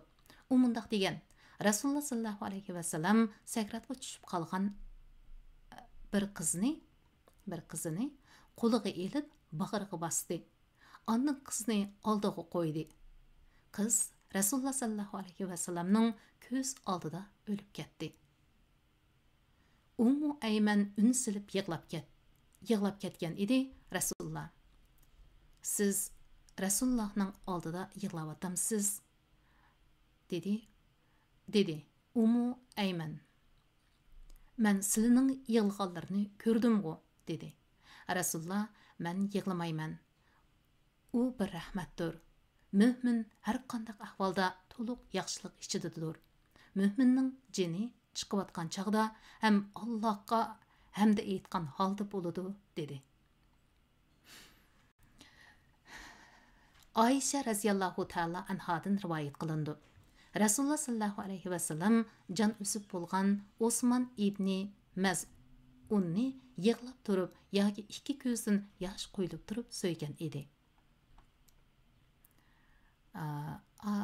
ئۇ مۇنداق دېگەن: رەسۇلۇللا ساللاللاھۇ ئەلەيھى ۋەسەللەم سەكراتقا چۈشۈپ قالغان بىر قىزنى، بىر قىزىنى قولىغا ئېلىپ باغرىغا باستى. ئاندىن قىزنى ئالدىغا قويدى. قىز رەسۇلۇللا ساللاللاھۇ ئەلەيھى ۋەسەللەمنىڭ كۆز ئالدىدا ئۆلۈپ كەتتى. ئۇممۇ ئەيمەن ئۈن سېلىپ يىغلاپ كەت-، يىغلاپ كەتكەن ئىدى. رەسۇلۇللا، «سىز رەسۇلۇللانىڭ ئالدىدا يىغلاۋاتامسىز؟» دېدى، دېدى ئۇممۇ ئەيمەن. «مەن سىلىنىڭ يىغلىغانلىرىنى كۆردۈمغۇ؟» دېدى. رەسۇلۇللا، «مەن يىغلىمايمەن. ئۇ بىر رەھمەتتۇر. مۆمىن ھەر قانداق ئەھۋالدا تولۇق ياخشىلىق ئىچىدىدۇر. مۆمىننىڭ جېنى چىقىۋاتقان چاغدا ھەم ئاللاھقا ھەمدە ئېيتقان ھالدا بولىدۇ» دېدى. ئائىشە رەزىياللاھۇ تەئالا ئەنھادىن رىۋايەت قىلىنىدۇ. رەسۇلۇللا ساللاللاھۇ ئەلەيھى ۋەسەللەم جان ئۈزۈپ بولغان ئوسمان ئىبنى مەزئۇننى يىغلاپ تۇرۇپ ياكى ئىككى كۆزىدىن ياش قۇيۇلۇپ تۇرۇپ سۆيگەن ئىدى. ئا، ئا،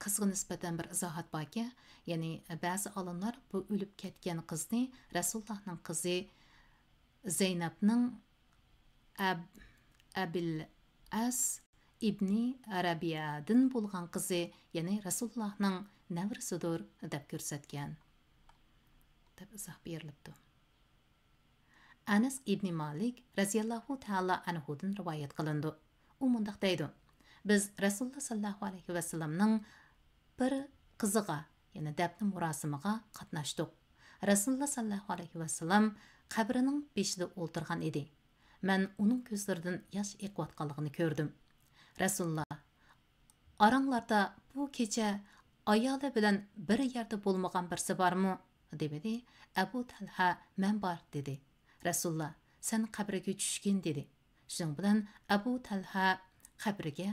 قىزغا نىسبەتەن بىر ئىزاھات باركەن، يەنى بەزى ئالىملار بۇ ئۆلۈپ كەتكەن قىزنى رەسۇلۇللاھنىڭ قىزى زەينەپنىڭ ئەب-، ئەبىل ئەس ئىبنى رەبىئەدىن بولغان قىزى، يەنى رەسۇلۇللاھنىڭ نەۋرىسىدۇر، دەپ كۆرسەتكەن، دەپ ئىزاھ بېرىلىپتۇ. ئەنەس ئىبنى مالىك رەزىياللاھۇ تەئالا ئەنھۇدىن رىۋايەت قىلىنىدۇ. ئۇ مۇنداق دەيدۇ: «بىز رەسۇلۇللا ساللاللاھۇ ئەلەيھى ۋەسەللەمنىڭ بىر قىزىغا، يەنى دەپنە مۇراسىمىغا قاتناشتۇق. رەسۇلۇللا ساللاللاھۇ ئەلەيھى ۋەسەللەم قەبرىنىڭ بېشىدا ئولتۇرغان ئىدى. مەن ئۇنىڭ كۆزلىرىدىن ياش ئېقىۋاتقانلىقىنى كۆردۈم. رەسۇلۇللا، ئاراڭلاردا بۇ كېچە ئايالى بىلەن بىر يەردە بولمىغان بىرسى بارمۇ؟» دېمىدى. ئەبۇ تەلھە، «مەن بار» دېدى. رەسۇلۇللا، «سەن قەبرىگە چۈشكىن» دېدى. شۇنىڭ بىلەن ئەبۇ تەلھە قەبرىگە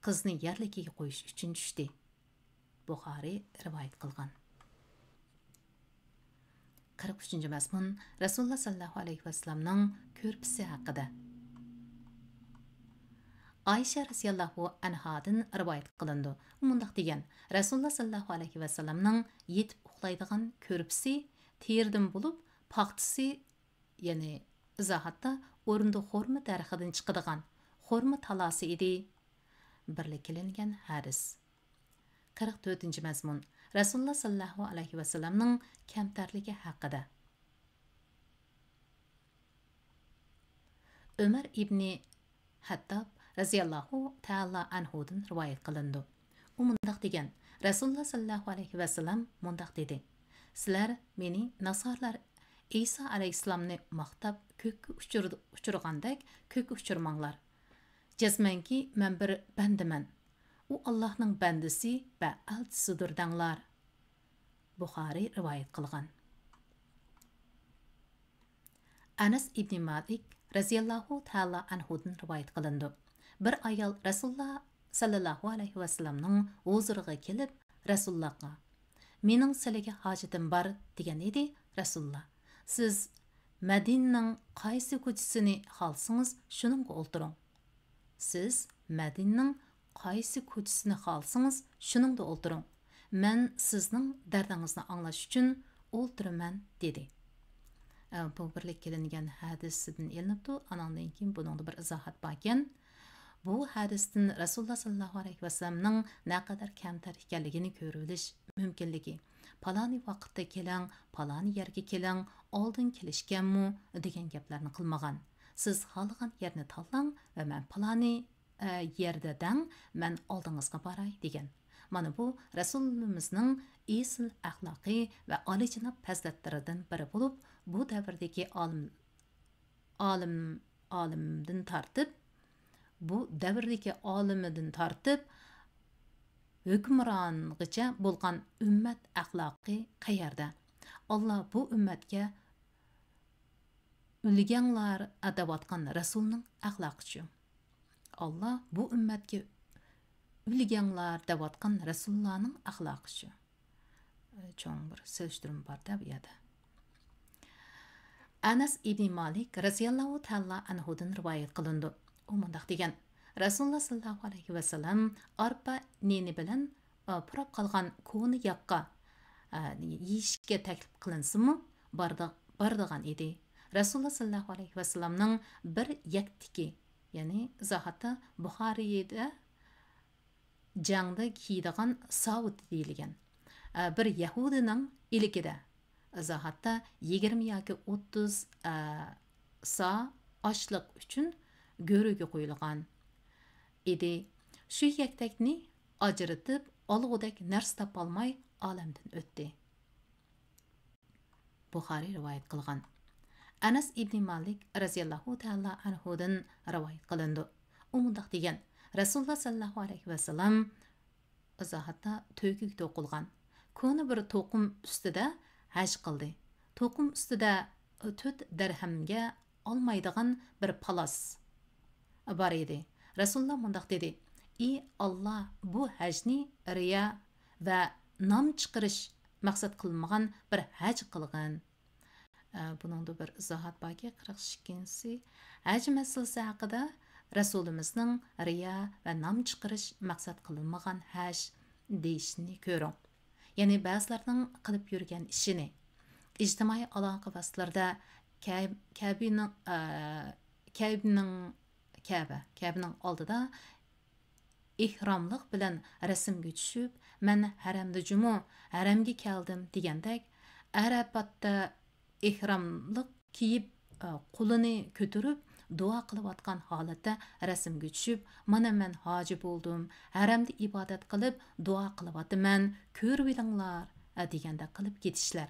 قىزنى يەرلىكىگە قويۇش ئۈچۈن چۈشتى. بۇخارىي رىۋايەت قىلغان. قىرىق ئۈچىنچى مەزمۇن، رەسۇلۇللا ساللاللاھۇ ئەلەيھى ۋەسەللەمنىڭ كۆرپىسى ھەققىدە. ئائىشە رەزىياللاھۇ ئەنھادىن رىۋايەت قىلىنىدۇ. ئۇ مۇنداق دېگەن: رەسۇلۇللا ساللاللاھۇ ئەلەيھى ۋەسەللەمنىڭ يېتىپ ئۇخلايدىغان كۆرپىسى تېرىدىن بولۇپ، پاختىسى، يەنى ئىزاھاتتا، ئورنىدا خورما دەرىخىدىن چىقىدىغان خورما تالاسى ئىدى. بىرلىككە ئېلىنگەن ھەدىس. قىرىق تۆتىنچى مەزمۇن، رەسۇلۇللا ساللاللاھۇ ئەلەيھى ۋەسەللەمنىڭ كەمتەرلىكى ھەققىدە. ئۆمەر ئىبنى خەتتاب رەزىياللاھۇ تەئالا ئەنھۇدىن رىۋايەت قىلىنىدۇ. ئۇ مۇنداق دېگەن: رەسۇلۇللا ساللاللاھۇ ئەلەيھى ۋەسەللەم مۇنداق دېدى: «سىلەر مېنى ناسارىلار ئەيسا ئەلەيھىسسالامنى ماختاپ كۆككە ئۇچۇر-، ئۇچۇرغاندەك كۆككە ئۇچۇرماڭلار. جەزمەنكى، مەن بىر بەندىمەن. ئۇ ئاللاھنىڭ بەندىسى ۋە ئەلچىسىدۇر دەڭلار.» بۇخارىي رىۋايەت قىلغان. ئەنەس ئىبنى مالىك رەزىياللاھۇ تەئالا ئەنھۇدىن رىۋايەت قىلىنىدۇ. بىر ئايال رەسۇلۇللا ساللاللاھۇ ئەلەيھى ۋەسەللەمنىڭ ھۇزۇرىغا كېلىپ، رەسۇلۇللاغا، «مېنىڭ سىلىگە ھاجىتىم بار» دېگەن ئىدى. رەسۇلۇللا، «سىز مەدىنىنىڭ قايسى كوچىسىنى خالىسىڭىز، شۇنىڭغا ئولتۇرۇڭ. سىز مەدىنىنىڭ قايسى كوچىسىنى خالىسىڭىز، شۇنىڭدا ئولتۇرۇڭ. مەن سىزنىڭ دەردىڭىزنى ئاڭلاش ئۈچۈن ئولتۇرىمەن» دېدى. ئە، بۇ بىرلىككە ئېلىنگەن ھەدىسىدىن ئېلىنىپتۇ. ئانىڭدىن كېيىن بۇنىڭدا بىر ئىزاھات باركەن. بۇ ھەدىستىن رەسۇلۇللا ساللاللاھۇ ئەلەيھى ۋەسەللەمنىڭ نەقەدەر كەمتەر ئىكەنلىكىنى كۆرۈۋېلىش مۇمكىنلىكى. پالانى ۋاقىتتا كېلىڭ، پالانى يەرگە كېلىڭ، ئالدىن كېلىشكەنمۇ دېگەن گەپلەرنى قىلمىغان. سىز خالىغان يەرنى تاللاڭ ۋە مەن پالانى، ئە، يەردە دەڭ، مەن ئالدىڭىزغا باراي دېگەن. مانا بۇ رەسۇلىمىزنىڭ ئېسىل ئەخلاقى ۋە ئالىيجاناب پەزىلەتلىرىدىن بىرى بولۇپ، بۇ دەۋردىكى ئالىم، ئالىم، ئالىمدىن تارتىپ، بۇ دەۋردىكى ئالىمىدىن تارتىپ ھۆكۈمرانغىچە بولغان ئۈممەت ئەخلاقى قەيەردە؟ ئاللا بۇ ئۈممەتكە ئۈلگەڭلار دەۋاتقان رەسۇلنىڭ ئەخلاقىچۇ؟ ئاللا بۇ ئۈممەتكە ئۈلگەڭلار دەۋاتقان رەسۇللارنىڭ ئەخلاقىچۇ؟ چوڭ بىر سېلىشتۇرما بار-دە بۇ يەردە. ئەنەس ئىبنى مالىك رەزىياللاھۇ تەئالا ئەنھۇدىن رىۋايەت قىلىنىدۇ. ئۇ مۇنداق دېگەن: رەسۇلۇللا ساللاللاھۇ ئەلەيھى ۋەسەللەم ئارپا نېنى بىلەن، ئا، پۇراپ قالغان كونا ياغقا، ئا، يېيىشكە تەكلىپ قىلىنسىمۇ بارىدىغ-، بارىدىغان ئىدى. رەسۇلۇللا ساللاللاھۇ ئەلەيھى ۋەسەللەمنىڭ بىر يەكتىكى، يەنى ئىزاھاتتا بۇخارىيدە جەڭدە كىيىدىغان ساۋۇتى دېيىلگەن. ئە، بىر يەھۇدىينىڭ ئىلكىدە، ئىزاھاتتا يىگىرمە ياكى ئوتتۇز، ئە، سا ئاشلىق ئۈچۈن گۆرۈگە قويۇلغان ئىدى. شۇ يەكتەكنى ئاجرىتىپ ئالغۇدەك نەرسە تاپالماي ئالەمدىن ئۆتتى. بۇخارىي رىۋايەت قىلغان. ئەنەس ئىبنى مالىك رەزىياللاھۇ تەئالا ئەنھۇدىن رىۋايەت قىلىنىدۇ. ئۇ مۇنداق دېگەن: رەسۇلۇللا ساللاللاھۇ ئەلەيھى ۋەسەللەم ئىزاھاتتا تۆگىگە توقۇلغان كونا بىر توقۇم ئۈستىدە ھەج قىلدى. توقۇم ئۈستىدە تۆت دەرھەمگە ئالمايدىغان بىر پالاس بار ئىدى. رەسۇلۇللا مۇنداق دېدى: ئى ئاللا، بۇ ھەجنى رىيا ۋە نام چىقىرىش مەقسەت قىلمىغان بىر ھەج قىلغىن. ئە، بۇنىڭدا بىر ئىزاھات باركى، قىرىق ئىككىنچىسى، ھەج مەسىلىسى ھەققىدە رەسۇلىمىزنىڭ رىيا ۋە نام چىقىرىش مەقسەت قىلىنمىغان ھەج دېيىشىنى كۆرۈڭ. يەنى بەزىلەرنىڭ قىلىپ يۈرگەن ئىشىنى. ئىجتىمائىي ئالاقە ۋاسىتىلىرىدە كەب-، كەبىنىڭ، ئە، كەبىنىڭ، كەبە، كەبىنىڭ ئالدىدا ئېھراملىق بىلەن رەسىمگە چۈشۈپ، مەن ھەرەمدە جۇمۇ، ھەرەمگە كەلدىم دېگەندەك، ئەرەپاتتا ئېھراملىق كىيىپ، ئە، قولىنى كۆتۈرۈپ دۇئا قىلىۋاتقان ھالەتتە رەسىمگە چۈشۈپ، مانا مەن ھاجى بولدۇم، ھەرەمدە ئىبادەت قىلىپ دۇئا قىلىۋاتىمەن، كۆرۈۋېلىڭلار، ئە، دېگەندەك قىلىپ كېتىشلەر.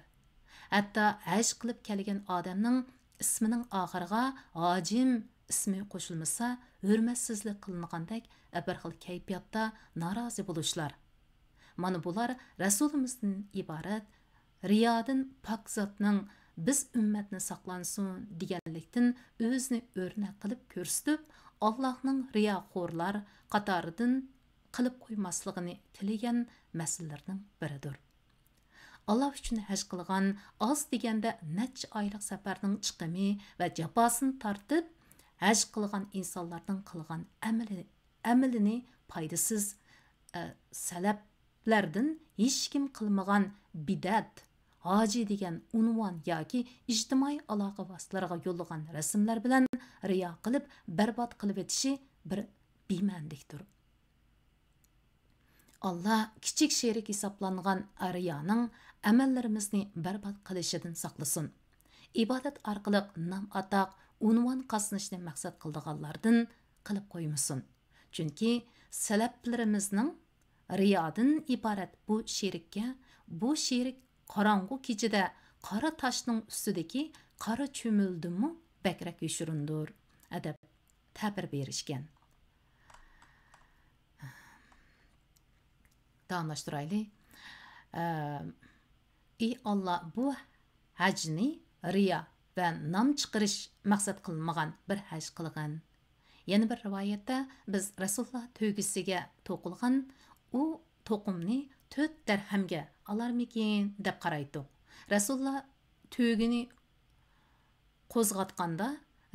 ھەتتا ھەج قىلىپ كەلگەن ئادەمنىڭ ئىسمىنىڭ ئاخىرىغا ھاجىم ئىسمى قوشۇلمىسا، ھۆرمەتسىزلىك قىلىنغاندەك بىر خىل كەيپىياتتا نارازى بولۇشلار. مانا بۇلار رەسۇلىمىزدىن ئىبارەت رىيادىن پاك زاتنىڭ بىز ئۈممەتنى ساقلانسۇن دېگەنلىكتىن ئۆزىنى ئۆرنەك قىلىپ كۆرسىتىپ، ئاللاھنىڭ رىياخورلار قاتارىدىن قىلىپ قويماسلىقىنى تىلىگەن مەسىلىلەرنىڭ بىرىدۇر. ئاللا ئۈچۈن ھەج قىلغان ئاز دېگەندە نەچچە ئايلىق سەپەرنىڭ چىقىمى ۋە جاپاسىنى تارتىپ، ھەج قىلغان ئىنسانلارنىڭ قىلغان ئەمىلى، ئەمىلىنى پايدىسىز، ئە، سەلەپلەردىن ھېچكىم قىلمىغان بىدئەت، ھاجى دېگەن ئۇنۋان ياكى ئىجتىمائىي ئالاقە ۋاسىتىلىرىغا يوللىغان رەسىملەر بىلەن رىيا قىلىپ بەربات قىلىۋېتىشى بىر بىمەنىلىكتۇر. ئاللا كىچىك شېرىك ھېسابلانغان رىيانىڭ ئەمەللىرىمىزنى بەربات قىلىشىدىن ساقلىسۇن. ئىبادەت ئارقىلىق نام-ئاتاق، ئۇنۋان قازىنىشنى مەقسەت قىلىدىغانلاردىن قىلىپ قويمىسۇن. چۈنكى سەلەپلىرىمىزنىڭ رىيادىن ئىبارەت بۇ شېرىككە، بۇ شېرىك قاراڭغۇ كېچىدە قارا تاشنىڭ ئۈستىدىكى قارا چۈمۈلىدىنمۇ بەكرەك يوشۇرۇندۇر، دەپ تەبىر بېرىشكەن. داۋاملاشتۇرايلى. ئە، ئى ئاللا، بۇ ھەجنى رىيا ۋە نام چىقىرىش مەقسەت قىلمىغان بىر ھەج قىلغىن. يەنە بىر رىۋايەتتە، بىز رەسۇلۇللا تۆگىسىگە توقۇلغان ئۇ توقۇمنى تۆت دەرھەمگە ئالارمىكىن دەپ قارايتتۇق. رەسۇلۇللا تۆگىنى قوزغاتقاندا،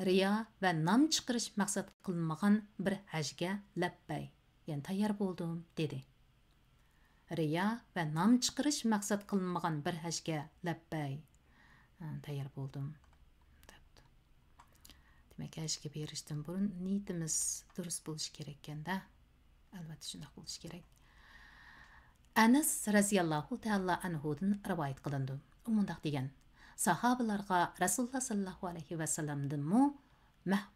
رىيا ۋە نام چىقىرىش مەقسەت قىلىنمىغان بىر ھەجگە لەببەي، يەنى تەييار بولدۇم، دېدى. رىيا ۋە نام چىقىرىش مەقسەت قىلىنمىغان بىر ھەجگە لەببەي، ھە، تەييار بولدۇم، دەپتۇ. دېمەك، ھەجگە بېرىشتىن بۇرۇن نىيىتىمىز دۇرۇس بولۇشى كېرەككەن-دە. ئەلۋەتتە، شۇنداق بولۇشى كېرەك. ئەنەس رەزىياللاھۇ تەئالا ئەنھۇدىن رىۋايەت قىلىنىدۇ. ئۇ مۇنداق دېگەن: ساھابىلارغا رەسۇلۇللا ساللاللاھۇ ئەلەيھى ۋەسەللەمدىنمۇ مەھ-،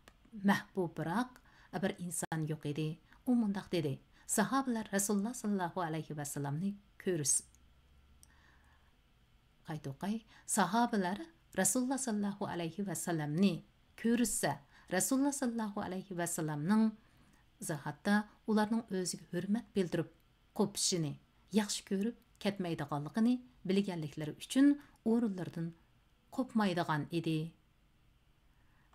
مەھبۇبراق بىر ئىنسان يوق ئىدى. ئۇ مۇنداق دېدى: ساھابىلەر رەسۇلۇللا ساللاللاھۇ ئەلەيھى ۋەسەللەمنى كۆرۈس-، قايتا ئوقاي. ساھابىلەر رەسۇلۇللا ساللاللاھۇ ئەلەيھى ۋەسەللەمنى كۆرۈشسە، رەسۇلۇللا ساللاللاھۇ ئەلەيھى ۋەسەللەمنىڭ ئىزاھاتتا ئۇلارنىڭ ئۆزىگە ھۆرمەت بىلدۈرۈپ قوپۇشىنى، ياخشى كۆرۈپ كەتمەيدىغانلىقىنى بىلگەنلىكلىرى ئۈچۈن ئورۇنلىرىدىن قوپمايدىغان ئىدى.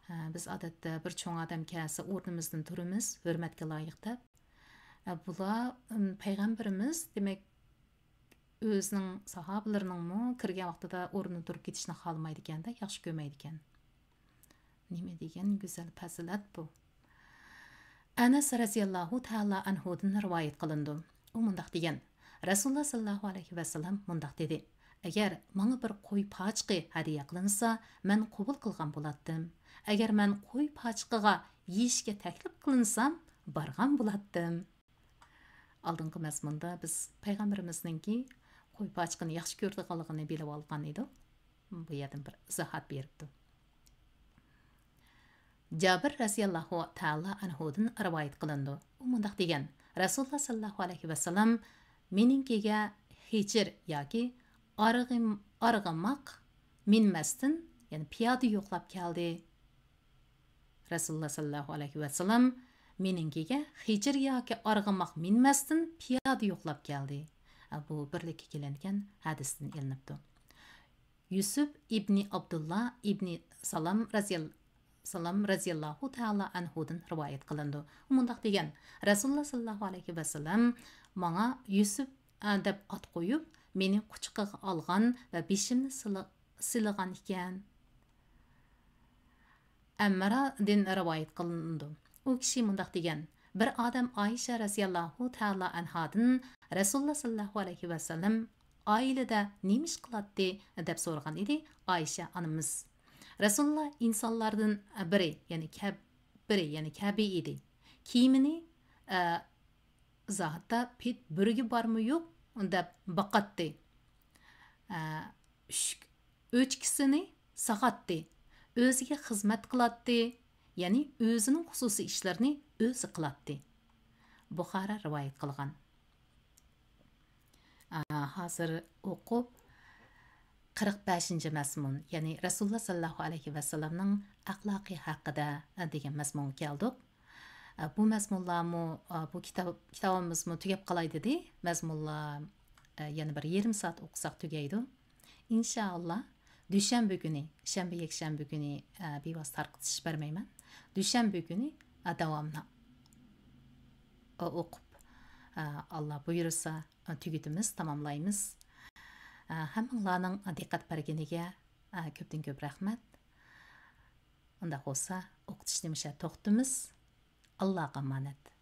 ھە، بىز ئادەتتە بىر چوڭ ئادەم كەلسە ئورنىمىزدىن تۇرىمىز، ھۆرمەتكە لايىق دەپ. ھە، بۇلار، ئىم، پەيغەمبىرىمىز، دېمەك، ئۆزىنىڭ ساھابىلىرىنىڭمۇ كىرگەن ۋاقتىدا ئورنىدىن تۇرۇپ كېتىشنى خالىمايدىكەن-دە، ياخشى كۆرمەيدىكەن. نېمە دېگەن گۈزەل پەزىلەت بۇ! ئەنەس رەزىياللاھۇ تەئالا ئەنھۇدىن رىۋايەت قىلىنىدۇ. ئۇ مۇنداق دېگەن، رەسۇلۇللا سەللەللاھۇ ئەلەيھى ۋەسەللەم مۇنداق دېدى، ئەگەر ماڭا بىر قوي پاچىقى ھەدىيە قىلىنسا، مەن قوبۇل قىلغان بولاتتىم. ئەگەر مەن قوي پاچىقىغا يېيىشكە تەكلىپ قىلىنسام، بارغان بولاتتىم. ئالدىنقى مەزمۇندا بىز پەيغەمبىرىمىزنىڭكى قوي پاچىقىنى ياخشى كۆرىدىغانلىقىنى بىلىۋالغان ئىدۇق. بۇ يەردىن بىر ئىزاھات بېرىپتۇ. جابىر رەزىياللاھۇ تەئالا ئەنھۇدىن رىۋايەت قىلىنىدۇ. ئۇ مۇنداق دېگەن، رەسۇلۇللا سەللەللاھۇ ئەلەيھى ۋەسەللەم مېنىڭكىگە خىجىر ياكى ئارغىم-، ئارغىماق مىنمەستىن، يەنى پىيادە يوقلاپ كەلدى. رەسۇلۇللا سەللەللاھۇ ئەلەيھى ۋەسەللەم مېنىڭكىگە خىجىر ياكى ئارغىماق مىنمەستىن پىيادە يوقلاپ كەلدى. بۇ بىرلىككە كېلىنگەن ھەدىستىن ئېلىنىپتۇ. يۈسۈپ ئىبنى ئابدۇللا ئىبنى سالام رەزىيال-، سالام رەزىياللاھۇ تەئالا ئەنھۇدىن رىۋايەت قىلىنىدۇ. ئۇ مۇنداق دېگەن، رەسۇلۇللا سەللەللاھۇ ئەلەيھى ۋەسەللەم ماڭا يۈسۈپ، ئە، دەپ ئات قويۇپ، مېنى قۇچىقىغا ئالغان ۋە بېشىمنى سىلى-، سىلىغان ئىكەن. ئەممارادىن رىۋايەت قىلىنىدۇ. ئۇ كىشى مۇنداق دېگەن، بىر ئادەم ئائىشە رەزىياللاھۇ تەئالا ئەنھادىن رەسۇلۇللا سەللەللاھۇ ئەلەيھى ۋەسەللەم ئائىلىدە نېمە ئىش قىلاتتى دەپ سورىغان ئىدى ئائىشە ئانىمىز. رەسۇلۇللا ئىنسانلاردىن بىرى، يەنى كەب-، بىرى، يەنى كەبى ئىدى. كىيىمىنى، ئە، ئىزاھاتتا پىت بۆرىگە بارمۇ يوق دەپ باقاتتى. ئە، ئۈچ-، ئۆچكىسىنى ساغاتتى، ئۆزىگە خىزمەت قىلاتتى، يەنى ئۆزىنىڭ خۇسۇسىي ئىشلىرىنى ئۆزى قىلاتتى. بۇخارا رىۋايەت قىلغان. ئا، ھازىر ئوقۇپ، قىرىق بەشىنچى مەزمۇن، يەنى رەسۇلۇللا سەللەللاھۇ ئەلەيھى ۋەسەللەمنىڭ ئەخلاقى ھەققىدە دېگەن مەزمۇنغا كەلدۇق. بۇ مەزمۇنلارمۇ، بۇ كىتاب، كىتابىمىزمۇ تۈگەپ قالاي دېدى. مەزمۇنلار يەنە بىر يېرىم سائەت ئوقۇساق تۈگەيدۇ. ئىنشائاللا، دۈشەنبە كۈنى، شەنبە، يەكشەنبە كۈنى بىۋاسىتە تارقىتىش بەرمەيمەن. دۈشەنبە كۈنى داۋامىنى ئوقۇپ، ئاللا بۇيرۇسا، تۈگىتىمىز، تاماملايمىز. ھەممىڭلارنىڭ دىققەت بەرگىنىگە كۆپتىن كۆپ رەھمەت. ئۇنداق بولسا، ئوقۇتۇشنى مۇشۇ يەردە توختىتىمىز. ئاللاغا ئامانەت.